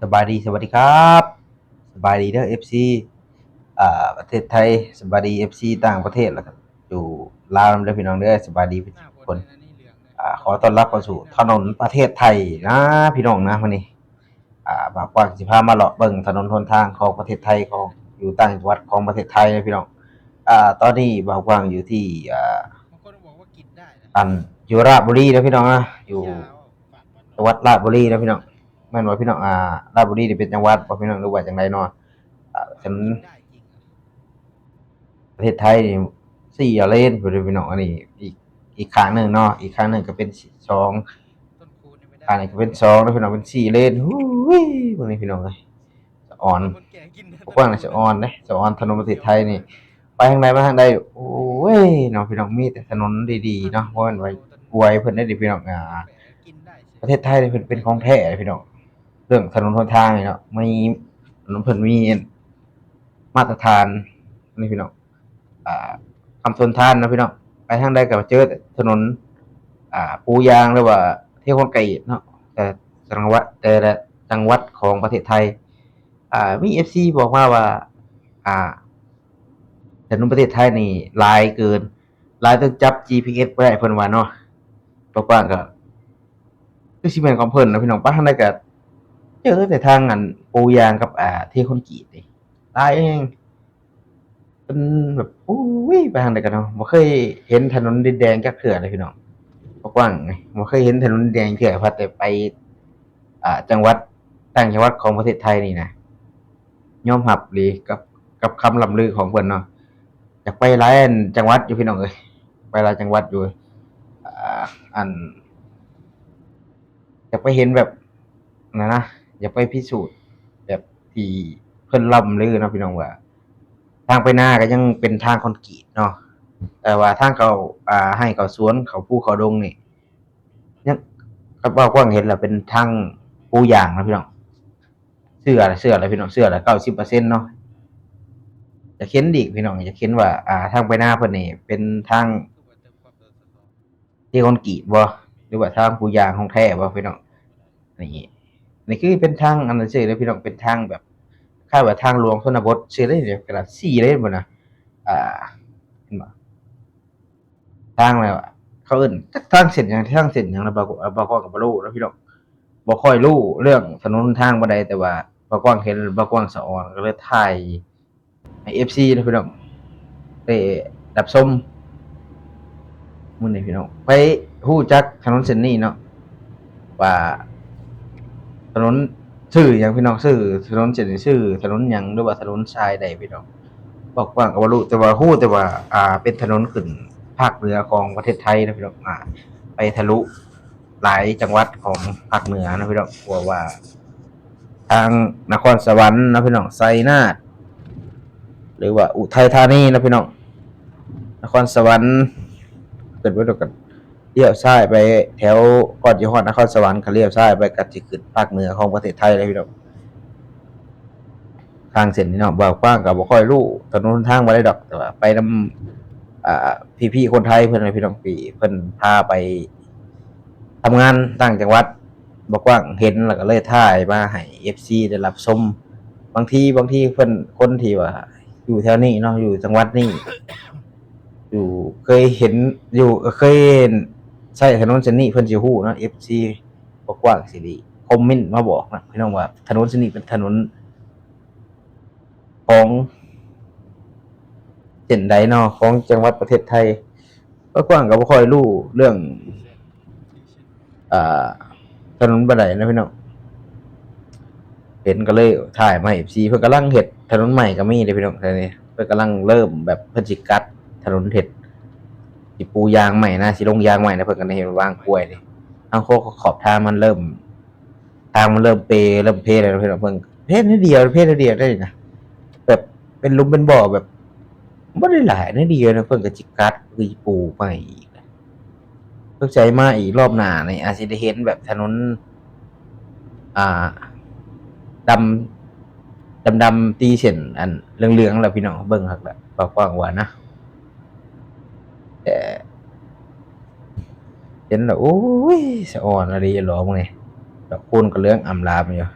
ສະບາຍດີ ສະຫວັດດີຄັບ ສະບາຍດີເດີ ເອັຟຊີ ອ່າ ປະເທດໄທ ສະບາຍດີ ເອັຟຊີ ຕ່າງປະເທດ ແລ້ວກໍຢູ່ລາວນຳເດີພີ່ນ້ອງເດີ ສະບາຍດີທຸກຄົນ. ອ່າ ຂໍຕ້ອນຮັບເຂົ້າສູ່ຖະໜົນປະເທດໄທນະພີ່ນ້ອງນະ. ມື້ນີ້ ອ່າ ບ່າວກວ້າງຊິພາມາເລາະເບິ່ງຖະໜົນຫົນທາງຂອງປະເທດໄທ ຂອງ ຢູ່ຕ່າງຈັງຫວັດຂອງປະເທດໄທນະພີ່ນ້ອງ. ອ່າ ຕອນນີ້ບ່າວກວ້າງຢູ່ທີ່ ອ່າ ອັນ ຢູ່ລາດບຸລີນະພີ່ນ້ອງນະ ຢູ່ ຈັງຫວັດລາດບຸລີນະພີ່ນ້ອງ. ແມ່ນບໍ່ພີ່ນ້ອງ? ອ່າ ລາດບຸລີນີ້ເປັນຈັງຫວັດບໍ່ພີ່ນ້ອງ ຫຼືວ່າຈັ່ງໃດເນາະ? ອ່າ ເປັນປະເທດໄທນີ້ສີ່ເລນພຸ້ນເດີພີ່ນ້ອງ. ອັນນີ້ອີກ ອີກຂ້າງໜຶ່ງເນາະ ອີກຂ້າງໜຶ່ງກໍເປັນສອງ ຂ້າງນີ້ກໍເປັນສອງເດີພີ່ນ້ອງ ເປັນສີ່ເລນ. ຫູ້ຍ ເບິ່ງນີ້ພີ່ນ້ອງເອີຍ ສະອອນ ກວ້າງນະ ສະອອນເດ້ ສະອອນ. ຖະໜົນປະເທດໄທນີ້ ໄປທາງໃດມາທາງໃດ ໂອ້ຍເນາະພີ່ນ້ອງ ມີແຕ່ຖະໜົນດີໆເນາະ ບໍ່ແມ່ນວ່າອວຍເພິ່ນເດ້ພີ່ນ້ອງ. ອ່າ ປະເທດໄທນີ້ເພິ່ນເປັນຂອງແທ້ເດ້ພີ່ນ້ອງ ເລື່ອງຖະໜົນຫົນທາງນີ້ເນາະ ມີ ເພິ່ນມີມາດຕະຖານນີ້ພີ່ນ້ອງ. ອ່າ ຄຳທົນທານເນາະພີ່ນ້ອງ ໄປທາງໃດກໍເຈີແຕ່ຖະໜົນ ອ່າ ປູຢາງ ຫຼືວ່າເທຄອນກຣີດເນາະ ແຕ່ລະຈັງຫວັດ ແຕ່ລະຈັງຫວັດຂອງປະເທດໄທ. ອ່າ ມີເອັຟຊີບອກມາວ່າ ອ່າ ຖະໜົນປະເທດໄທນີ້ຫຼາຍເກີນ ຫຼາຍຈົນຈັບຈີພີເອັສບໍ່ໄດ້ ເພິ່ນວ່າເນາະ. ປະປານກໍຄືຊິແມ່ນຂອງເພິ່ນນະພີ່ນ້ອງ ໄປທາງໃດກໍເຈີແຕ່ທາງອັນປູຢາງກັບ ອ່າ ເທຄອນກຣີດນີ້ ຫຼາຍແຮງ ເປັນແບບ ໂອ້ຍ ໄປທາງໃດກໍເນາະ ບໍ່ເຄີຍເຫັນຖະໜົນດິນແດງຈັກເທື່ອເລີຍພີ່ນ້ອງ. ປະກວ້າງນີ້ ບໍ່ເຄີຍເຫັນຖະໜົນດິນແດງເທື່ອ ພັດແຕ່ໄປ ອ່າ ຈັງຫວັດ ຕ່າງຈັງຫວັດຂອງປະເທດໄທນີ້ນະ ຍອມຮັບອີ່ຫຼີກັບ ກັບຄຳລ່ຳລືຂອງເພິ່ນເນາະ. ຢາກໄປຫຼາຍອັນ ຈັງຫວັດຢູ່ພີ່ນ້ອງເອີຍ ໄປຫຼາຍຈັງຫວັດຢູ່ ອ່າ ອັນ ຢາກໄປເຫັນແບບນັ້ນນະ ຢາກໄປພິສູດແບບທີ່ເພິ່ນລ່ຳລືເນາະພີ່ນ້ອງ ວ່າທາງໄປນາກໍຍັງເປັນທາງຄອນກຣີດເນາະ ແຕ່ວ່າທາງເຂົ້າ ອ່າ ໄຮ່ເຂົ້າສວນ ເຂົ້າພູເຂົ້າດົງນີ້ ຍັງ ກັບວ່າກວ້າງເຫັນແລ້ວເປັນທາງປູຢາງນະພີ່ນ້ອງ. ເຊື່ອ ເຊື່ອແລ້ວພີ່ນ້ອງ ເຊື່ອແລ້ວເກົ້າສິບເປີເຊັນເນາະ. ຢາກເຫັນອີກພີ່ນ້ອງ ຢາກເຫັນວ່າ ອ່າ ທາງໄປນາເພິ່ນນີ້ເປັນທາງເທຄອນກຣີດບໍ່ ຫຼືວ່າທາງປູຢາງຂອງແທ້ບໍ່ພີ່ນ້ອງ. ນີ້ ນີ້ຄືເປັນທາງອັນນັ້ນຊື່ເດີພີ່ນ້ອງ ເປັນທາງແບບຄ້າຍວ່າທາງຫຼວງຊົນນະບົດຊື່ເດ້ ຂະໜາດສີ່ເລນພຸ້ນນະ. ອ່າ ເຫັນບໍ່? ທາງແລ້ວ ເຂົາເອີ້ນຈັກທາງເສັ້ນຫຍັງ ທາງເສັ້ນຫຍັງນະ ບ່າວ ບ່າວກວ້າງກໍບໍ່ຮູ້ນະພີ່ນ້ອງ ບໍ່ຄ່ອຍຮູ້ເລື່ອງຖະໜົນຫົນທາງປານໃດ ແຕ່ວ່າບ່າວກວ້າງເຫັນ ບ່າວກວ້າງສະອອນ ກໍເລີຍຖ່າຍໃຫ້ເອັຟຊີນະພີ່ນ້ອງໄດ້ຮັບຊົມມື້ນີ້ພີ່ນ້ອງ. ໃຜຮູ້ຈັກຖະໜົນເສັ້ນນີ້ເນາະ ວ່າ ຖະໜົນຊື່ຫຍັງພີ່ນ້ອງ ຊື່ຖະໜົນເສັ້ນນີ້ຊື່ຖະໜົນຫຍັງ ຫຼືວ່າຖະໜົນສາຍໃດພີ່ນ້ອງ? ເວົ້າກວ້າງກໍບໍ່ຮູ້ ແຕ່ວ່າຮູ້ແຕ່ວ່າ ອ່າ ເປັນຖະໜົນຂຶ້ນພາກເໜືອຂອງປະເທດໄທນະພີ່ນ້ອງ ອ່າ ໄປທະລຸຫຼາຍຈັງຫວັດຂອງພາກເໜືອນະພີ່ນ້ອງ ເພາະວ່າທາງນະຄອນສະຫວັນນະພີ່ນ້ອງ ໄຊນາດ ຫຼືວ່າອຸໄທທານີນະພີ່ນ້ອງ ນະຄອນສະຫວັນ ຂຶ້ນໄປດຽວກັນ ລ້ຽວຊ້າຍໄປແຖວ ກ່ອນຈະຮອດນະຄອນສະຫວັນ ກໍລ້ຽວຊ້າຍໄປ ກໍຊິຂຶ້ນພາກເໜືອຂອງປະເທດໄທເລີຍພີ່ນ້ອງ. ທາງເສັ້ນນີ້ເນາະ ບ່າວກວ້າງກໍບໍ່ຄ່ອຍຮູ້ຖະໜົນຫົນທາງປານໃດດອກ ແຕ່ວ່າໄປນຳ ອ່າ ພີ່ໆຄົນໄທເພິ່ນນະພີ່ນ້ອງ ທີ່ເພິ່ນພາໄປທຳງານຕ່າງຈັງຫວັດ ບ່າວກວ້າງເຫັນ ແລ້ວກໍເລີຍຖ່າຍມາໃຫ້ເອັຟຊີໄດ້ຮັບຊົມ. ບາງທີ ບາງທີເພິ່ນ ຄົນທີ່ວ່າຢູ່ແຖວນີ້ເນາະ ຢູ່ຈັງຫວັດນີ້ ຢູ່ ເຄີຍເຫັນ ຢູ່ ເຄີຍໃຊ້ຖະໜົນເສັ້ນນີ້ ເພິ່ນຊິຮູ້ເນາະ ເອັຟຊີ ບໍ່ກວ້າງຊິໄດ້ຄອມເມັນມາບອກນະພີ່ນ້ອງວ່າ ຖະໜົນເສັ້ນນີ້ເປັນຖະໜົນຂອງເສັ້ນໃດເນາະ ຂອງຈັງຫວັດປະເທດໄທ. ບ່າວກວ້າງກໍບໍ່ຄ່ອຍຮູ້ເລື່ອງ ອ່າ ຖະໜົນປານໃດນະພີ່ນ້ອງ ເຫັນກໍເລີຍຖ່າຍມາໃຫ້ເອັຟຊີ. ເພິ່ນກຳລັງເຮັດຖະໜົນໃໝ່ກໍມີເດ້ພີ່ນ້ອງ ແຖວນີ້ ເພິ່ນກຳລັງເລີ່ມແບບ ເພິ່ນຊິກັດຖະໜົນ ເຮັດ ຊິປູຢາງໃໝ່ນະ ຊິລົງຢາງໃໝ່ນະ ເພິ່ນກໍໄດ້ເຮັດວາງກວຍນີ້ ທາງໂຄ ຂອບທາງມັນເລີ່ມ ທາງມັນເລີ່ມເປ ເລີ່ມເພແລ້ວເນາະ ເພິ່ນ ເພິ່ນເພໜ້ອຍດຽວ ເພໜ້ອຍດຽວໄດ້ນະ ແບບເປັນຫຼຸມເປັນບໍ່ ແບບບໍ່ໄດ້ຫຼາຍ ໜ້ອຍດຽວນະ ເພິ່ນກໍຊິກັດ ຄືຊິປູໃໝ່ອີກ. ສົງໄສມາອີກ ລອບໜ້ານີ້ອາດຊິໄດ້ເຫັນແບບຖະໜົນ ອ່າ ດຳ ດຳໆ ຕີເສັ້ນອັນເຫຼືອງໆ ແລ້ວພີ່ນ້ອງ ເບິ່ງຄັກແລ້ວ ບ່າວກວ້າງວ່ານະ. ແຕ່ເຫັນແລ້ວ ໂອ້ຍ ສະອອນອີ່ຫຼີຫຼໍມື້ນີ້ ດອກຄູນກໍເຫຼືອງອຳລາມຢູ່.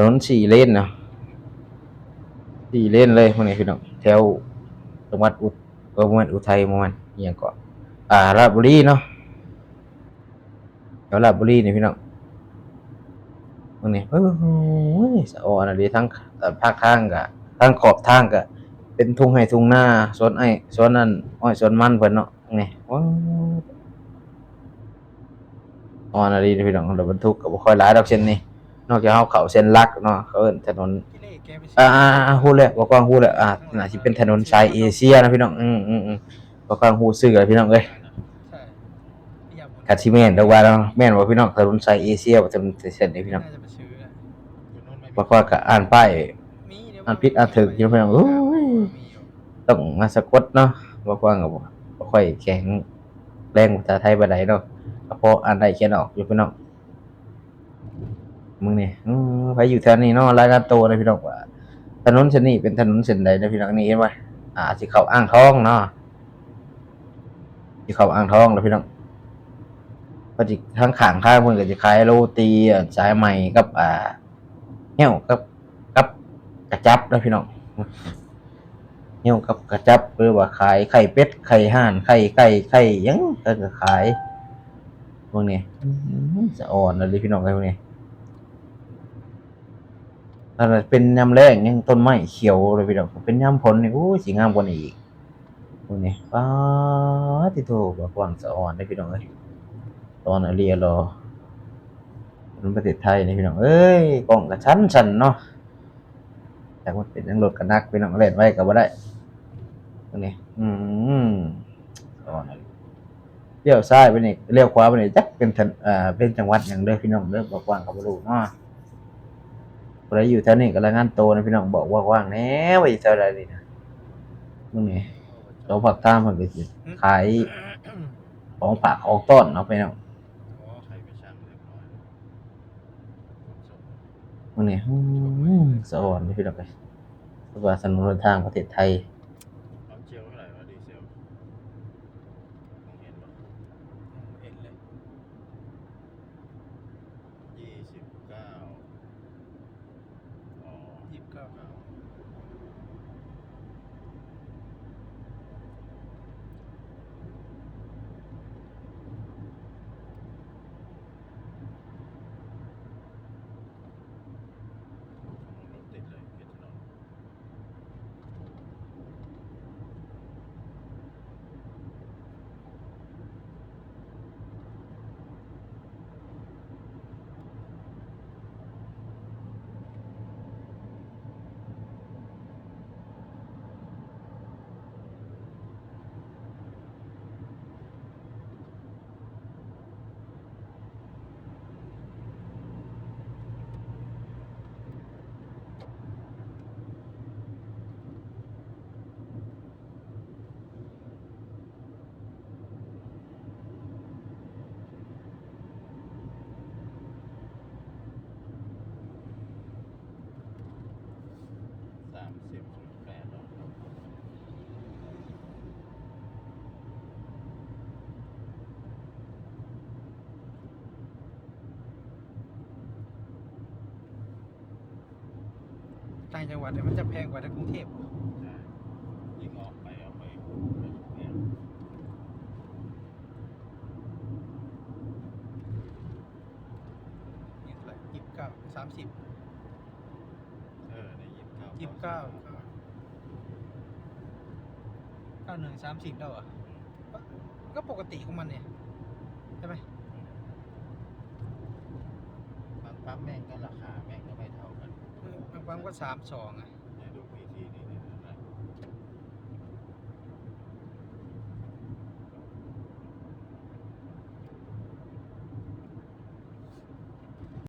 ຖະໜົນສີ່ເລນເນາະ ສີ່ເລນເລີຍ ພວກນີ້ພີ່ນ້ອງ ແຖວຈັງຫວັດອຸ ເອີ ບໍ່ແມ່ນ ອຸໄທ ບໍ່ແມ່ນ ອີ່ຫຍັງເກາະ ອ່າ ລາດບຸຣີເນາະ ແຖວລາດບຸຣີນີ້ພີ່ນ້ອງ ເບິ່ງນີ້ ໂອ້ຍ ສະອອນອີ່ຫຼີ ທັງ ເອີ ພາກທາງກະ ທັງຂອບທາງກະເປັນທົ່ງໄຮ່ທົ່ງນາ ສວນອ້ອຍ ສວນນັ້ນ ອ້ອຍສວນມັນເພິ່ນເນາະ ນີ້ ວ້າວ ອອນອີ່ຫຼີເດ້ພີ່ນ້ອງ ລົດບັນທຸກກໍບໍ່ຄ່ອຍຫຼາຍດອກເສັ້ນນີ້ ນອກຈາກເຮົາເຂົ້າເສັ້ນຫຼັກເນາະ ເຂົາເອີ້ນຖະໜົນ ອ່າ ຮູ້ແລ້ວ ບໍ່ກວ້າງຮູ້ແລ້ວ ອ່າ ໜ້າຊິເປັນຖະໜົນສາຍເອເຊຍນະພີ່ນ້ອງ ອືມໆໆ ບໍ່ກວ້າງຮູ້ຊື່ແລ້ວພີ່ນ້ອງເອີຍ ຄັນຊິແມ່ນດອກວ່າເນາະ ແມ່ນບໍ່ພີ່ນ້ອງ ຖະໜົນສາຍເອເຊຍ ຖະໜົນເສັ້ນນີ້ພີ່ນ້ອງ ບໍ່ກວ້າງກໍອ່ານປ້າຍ ອ່ານຜິດອ່ານຖືກຢູ່ພີ່ນ້ອງ ໂອ້ຍ ຕ້ອງມາສະກົດເນາະ ບໍ່ກວ້າງກໍບໍ່ ບໍ່ຄ່ອຍແຂງແຮງພາສາໄທປານໃດເນາະ ກໍພໍອ່ານໄດ້ຂຽນອອກຢູ່ພີ່ນ້ອງ ເບິ່ງນີ້ ເອີ ໃຜຢູ່ແຖວນີ້ເນາະ ລາຍງານໂຕເດີພີ່ນ້ອງວ່າ ຖະໜົນເສັ້ນນີ້ເປັນຖະໜົນເສັ້ນໃດເດີພີ່ນ້ອງ ນີ້ເຫັນບໍ່ ອ່າ ຊິເຂົ້າອ່າງທອງເນາະ ຊິເຂົ້າອ່າງທອງແລ້ວພີ່ນ້ອງ ເພິ່ນຊິ ທາງຂ້າງທາງເພິ່ນກໍຊິຂາຍໂລຕີ ສາຍໄໝກັບ ອ່າ ແຫ້ວກັບ ກັບກະຈັບເດີພີ່ນ້ອງ ແຫ້ວກັບກະຈັບ ຫຼືວ່າຂາຍໄຂ່ເປັດ ໄຂ່ຫ່ານ ໄຂ່ໄກ່ ໄຂ່ຫຍັງເພິ່ນກໍຂາຍ ເບິ່ງນີ້ ອືມ ສະອອນເລີຍພີ່ນ້ອງເອີຍ ເບິ່ງນີ້ ອັນນັ້ນເປັນຍາມແລ້ງຍັງຕົ້ນໄມ້ຂຽວເລີຍພີ່ນ້ອງ ເປັນຍາມຝົນນີ້ ໂອ້ຍ ຊິງາມກວ່ານີ້ອີກ ເບິ່ງນີ້ ປາດຕິໂທ ກວ້າງສະອອນເດ້ພີ່ນ້ອງເອີຍ ສະອອນອີ່ຫຼີຫຼໍ ຖະໜົນປະເທດໄທນີ້ພີ່ນ້ອງເອີຍ ກ້ອງກໍສັ່ນໆເນາະ ຈັກມັນເປັນຫຍັງ ລົດກໍໜັກພີ່ນ້ອງ ແລ່ນໄວກໍບໍ່ໄດ້ ເບິ່ງນີ້ ອືມ ສະອອນອີ່ຫຼີ ລ້ຽວຊ້າຍໄປນີ້ ລ້ຽວຂວາໄປນີ້ ຈັກເປັນຖະ ເປັນຈັງຫວັດຫຍັງເດີພີ່ນ້ອງເດີ ບໍ່ກວ້າງກໍບໍ່ຮູ້ເນາະ ຜູ້ໃດຢູ່ແຖວນີ້ກໍລາຍງານໂຕນະພີ່ນ້ອງ ບອກວ່າວ່າງແດ່ ວ່າຢູ່ແຖວໃດນີ້ນະ ເບິ່ງນີ້ ສອງພາກທາງເພິ່ນກໍຊິຂາຍຂອງຝາກຂອງຕ້ອນເນາະພີ່ນ້ອງ ເບິ່ງນີ້ ອືມ ສະອອນເດ້ພີ່ນ້ອງເອີຍ ຄືວ່າຖະໜົນຫົນທາງປະເທດໄທ ເອົາເຈວເທົ່າໃດວະ ດີເຊລ ເຫັນບໍ່ ເຫັນເລີຍ ຍີ່ສິບເກົ້າ ອໍ ຍີ່ສິບເກົ້າ ລົດຕິດເລີຍ ເຂດຖະໜົນ. ສາມສິບ ຕ່າງຈັງຫວັດນີ້ມັນຈະແພງກວ່າໃນກຸງເທບ. ຍິ່ງອອກໄປ ອອກໄປ ນີ້ເທົ່າໃດ? ຍີ່ສິບເກົ້າ ສາມສິບ ເອີ ໃນຍີ່ສິບເກົ້າ ຍີ່ສິບເກົ້າ ເກົ້າໜຶ່ງ ສາມສິບແລ້ວຫວາ? ມັນກໍປົກກະຕິຂອງມັນນີ້ ໃຊ່ໄໝ? ບາງປ້ຳແມ່ງກໍລາຄາແມ່ງກໍໄປເທົ່າກັນ ເອີ ບາງປ້ຳກໍສາມສອງອະ.